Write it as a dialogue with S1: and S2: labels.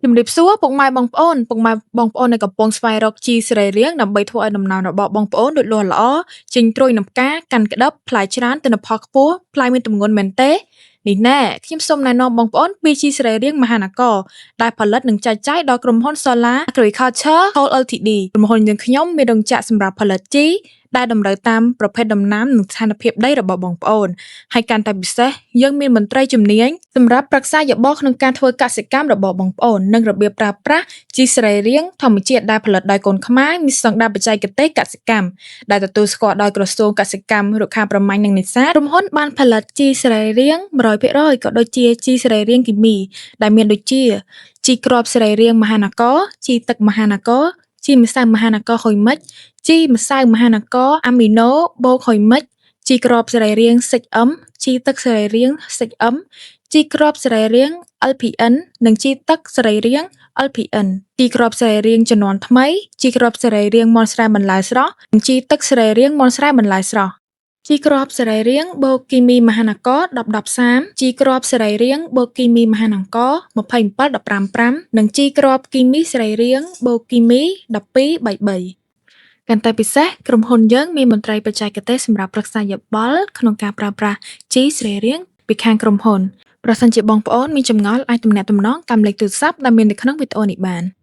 S1: ជំរាបសួរពុកម៉ែបងប្អូនពុកម៉ែបងប្អូនដែលកំពុងស្វែងរកជីសរីរាង្គដើម្បីធ្វើឲ្យដំណាំរបស់បងប្អូនលូតលាស់ល្អចេញត្រួយនឹងផ្កាកាន់ក្តឹបផ្លែច្រើនទិន្នផលខ្ពស់ផ្លែមានទម្ងន់មែនទេនេះណែខ្ញុំសូមណែនាំបងប្អូនពីជីសរីរាង្គមហានគរដែលផលិតនិងចែកចាយដល់ក្រុមហ៊ុន Solar Agriculture Co Ltd ក្រុមហ៊ុនយើងខ្ញុំមានរោងចក្រសម្រាប់ផលិតជីដែលតម្រូវតាមប្រភេទដំណាំនិងស្ថានភាពដីរបស់បងប្អូន ហើយកាន់តែពិសេសយើងមានមន្ត្រីជំនាញសម្រាប់ប្រឹក្សាយោបល់ក្នុងការធ្វើកសិកម្មរបស់បងប្អូននិងរបៀបប្រើប្រាស់ជីសរីរាង្គធម្មជាតិដែលផលិតដោយកូនខ្មែរមានស្តង់ដារបច្ចេកទេសកសិកម្មដែលទទួលស្គាល់ដោយក្រសួងកសិកម្មរុក្ខាប្រមាញ់និងនេសាទក្រុមហ៊ុនបានផលិតជីសរីរាង្គ100%ក៏ដូចជាជីសរីរាង្គគីមីដែលមានដូចជាជីគ្រាប់សរីរាង្គមហានគរជីទឹកមហានគរជីម្សៅមហានគរហ៊ុយម៉ិចជីម្សៅមហានគរអាមីណូបូកហ៊ុយម៉ិចជីគ្រាប់សរីរាង្គ 6M ជីទឹកសរីរាង្គ 6M ជីគ្រាប់សរីរាង្គ LPN និងជីទឹកសរីរាង្គ LPN ជីគ្រាប់សរីរាង្គជំនាន់ថ្មីជីគ្រាប់សរីរាង្គមនស្រែបន្លែស្រស់និងជីទឹកសរីរាង្គមនស្រែបន្លែស្រស់ជីគ្រាប់សរីរាង្គបូកគីមីមហានគរ10 10 30ជីគ្រាប់សរីរាង្គបូកគីមីមហានគរ27 15 5និងជីគ្រាប់គីមីសរីរាង្គបូកគីមី12 3 3កាន់តែពិសេសក្រុមហ៊ុនយើងមានមន្ត្រីបច្ចេកទេសសម្រាប់ប្រឹក្សាយោបល់ក្នុងការប្រើប្រាស់ជីសរីរាង្គពីខាងក្រុមហ៊ុនប្រសិនជាបងប្អូនមានចម្ងល់អាចទំនាក់ទំនងតាមលេខទូរស័ព្ទដែលមាននៅក្នុងវីដេអូនេះបាន។